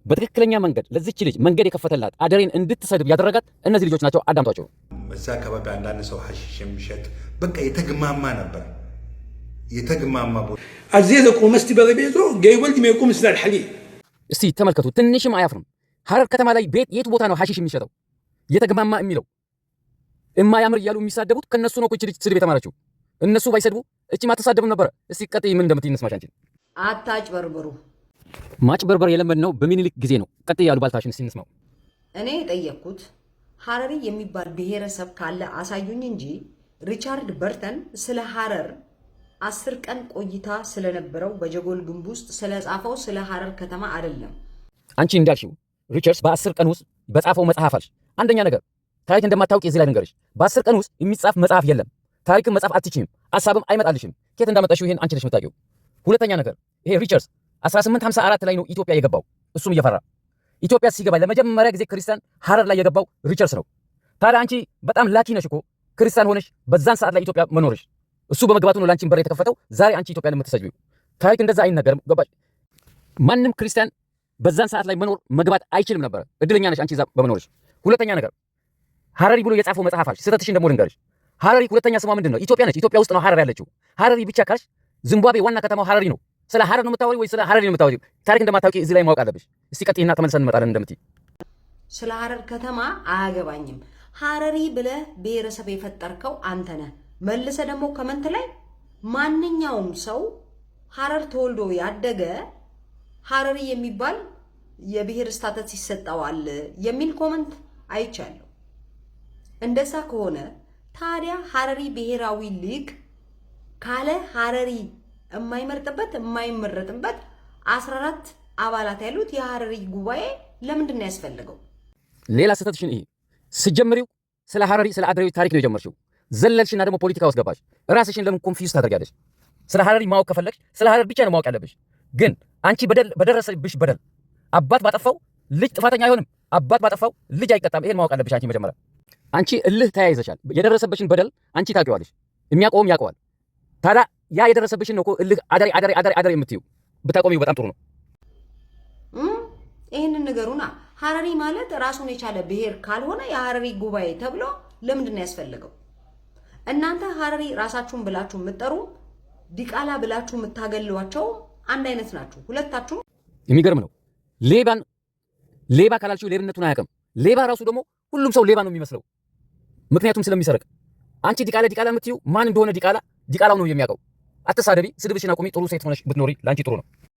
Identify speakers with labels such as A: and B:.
A: በትክክለኛ መንገድ ለዚች ልጅ መንገድ የከፈተላት፣ አደሬን እንድትሰድብ ያደረጋት እነዚህ ልጆች ናቸው። አዳምጧቸው።
B: በዛ አካባቢ አንዳንድ ሰው ሐሺሽ የሚሸጥ፣ በቃ የተግማማ ነበር። የተግማማ ቦታ።
C: Aziza kumasti barabezo gay waldi me kum snar hali.
A: እስቲ ተመልከቱ። ትንሽም አያፍርም። ሐረር ከተማ ላይ ቤት የቱ ቦታ ነው ሐሺሽ የሚሸጠው? የተግማማ የሚለው፣ እማያምር እያሉ የሚሳደቡት ከነሱ ነው እኮ እቺ ልጅ ስድብ የተማረችው። እነሱ ባይሰድቡ እቺ ማትሳደብም ነበረ። እስቲ ቀጥይ፣ ምን እንደምትይ እንስማሽ አንቺን።
D: አታጭበርብሩ።
A: ማጭበርበር የለመድነው በሚኒሊክ ጊዜ ነው። ቀጥይ ያሉ ባልታሽን እስቲ እንስማው።
D: እኔ የጠየቅኩት ሀረሪ የሚባል ብሔረሰብ ካለ አሳዩኝ እንጂ ሪቻርድ በርተን ስለ ሀረር 10 ቀን ቆይታ ስለነበረው በጀጎል ግንብ ውስጥ ስለጻፈው ስለ ሀረር ከተማ አይደለም።
A: አንቺ እንዳልሽው ሪቻርድስ በ10 ቀን ውስጥ በጻፈው መጽሐፍ አልሽ። አንደኛ ነገር ታሪክ እንደማታውቂ እዚህ ላይ ልንገርሽ። በ10 ቀን ውስጥ የሚጻፍ መጽሐፍ የለም። ታሪክን መጻፍ አትችይም፣ ሀሳብም አይመጣልሽም። ከየት እንዳመጣሽው ይሄን አንቺ ነሽ የምታውቂው። ሁለተኛ ነገር ይሄ ሪቻርድስ 1854 ላይ ነው ኢትዮጵያ የገባው። እሱም እየፈራ ኢትዮጵያ ሲገባ ለመጀመሪያ ጊዜ ክርስቲያን ሀረር ላይ የገባው ሪቻርድስ ነው። ታዲያ አንቺ በጣም lucky ነሽ እኮ ክርስቲያን ሆነሽ በዛን ሰዓት ላይ ኢትዮጵያ መኖርሽ። እሱ በመግባቱ ነው ለአንቺን በር የተከፈተው። ዛሬ አንቺ ኢትዮጵያን የምትሰድቢው፣ ታሪክ እንደዛ አይነገርም። ገባሽ? ማንም ክርስቲያን በዛን ሰዓት ላይ መኖር መግባት አይችልም ነበረ። እድለኛ ነሽ አንቺ እዛ በመኖርሽ። ሁለተኛ ነገር ሀረሪ ብሎ የጻፈው መጽሐፍ አልሽ። ስህተትሽን ደግሞ ልንገርሽ። ሀረሪ ሁለተኛ ስሟ ምንድን ነው? ኢትዮጵያ ነች። ኢትዮጵያ ውስጥ ነው ሀረር ያለችው። ሀረሪ ብቻ ካልሽ ዚምባብዌ ዋና ከተማው ሀረሪ ነው። ስለ ሀረር ነው የምታወሪ ወይ ስለ ሀረሪ ነው የምታወሪ? ታሪክ እንደማታውቂ እዚህ ላይ ማወቅ አለብሽ። እስቲ ቀጥይና ተመልሰን እንመጣለን እንደምትይ።
D: ስለ ሀረር ከተማ አያገባኝም። ሀረሪ ብለህ ብሔረሰብ የፈጠርከው አንተ ነህ። መልሰህ ደግሞ comment ላይ ማንኛውም ሰው ሀረር ተወልዶ ያደገ ሀረሪ የሚባል የብሔር status ይሰጠዋል የሚል comment አይቻለሁ። እንደዛ ከሆነ ታዲያ ሀረሪ ብሔራዊ ሊግ ካለ ሀረሪ የማይመርጥበት የማይመረጥበት 14 አባላት ያሉት የሀረሪ ጉባኤ ለምንድን ነው ያስፈልገው?
A: ሌላ ስህተትሽን ይሄ ስትጀምሪው ስለ ሀረሪ ስለ አድሬዎች ታሪክ ነው የጀመርሽው። ዘለልሽና ደግሞ ፖለቲካ ውስጥ ገባሽ። ራስሽን ለምን confuse ታደርጊያለሽ? ስለ ሀረሪ ማወቅ ከፈለግሽ ስለ ሀረር ብቻ ነው ማወቅ ያለብሽ። ግን አንቺ በደል በደረሰብሽ በደል አባት ባጠፋው ልጅ ጥፋተኛ አይሆንም። አባት ባጠፋው ልጅ አይቀጣም። ይሄን ማወቅ አለብሽ አንቺ መጀመሪያ። አንቺ እልህ ተያይዘሻል። የደረሰብሽን በደል አንቺ ታውቂዋለሽ፣ የሚያውቀውም ያውቀዋል። ታዲያ ያ የደረሰብሽን ነው እኮ እልህ አደሬ አደሬ አደሬ አደሬ የምትይው። ብታቆሚው በጣም ጥሩ ነው።
D: ይህንን ንገሩና። ሀረሪ ማለት ራሱን የቻለ ብሔር ካልሆነ የሀረሪ ጉባኤ ተብሎ ለምንድን ነው ያስፈልገው? እናንተ ሀረሪ ራሳችሁን ብላችሁ የምትጠሩ፣ ዲቃላ ብላችሁ የምታገሏቸው አንድ አይነት ናችሁ ሁለታችሁም።
A: የሚገርም ነው። ሌባን ሌባ ካላልሽው ሌብነቱን አያውቅም። ሌባ ራሱ ደግሞ ሁሉም ሰው ሌባ ነው የሚመስለው፣ ምክንያቱም ስለሚሰርቅ። አንቺ ዲቃላ ዲቃላ የምትይው ማን እንደሆነ ዲቃላ ዲቃላው ነው የሚያውቀው። አትሳደቢ፣ ስድብሽን አቁሚ። ጥሩ ሴት ሆነሽ ብትኖሪ ለአንቺ ጥሩ ነው።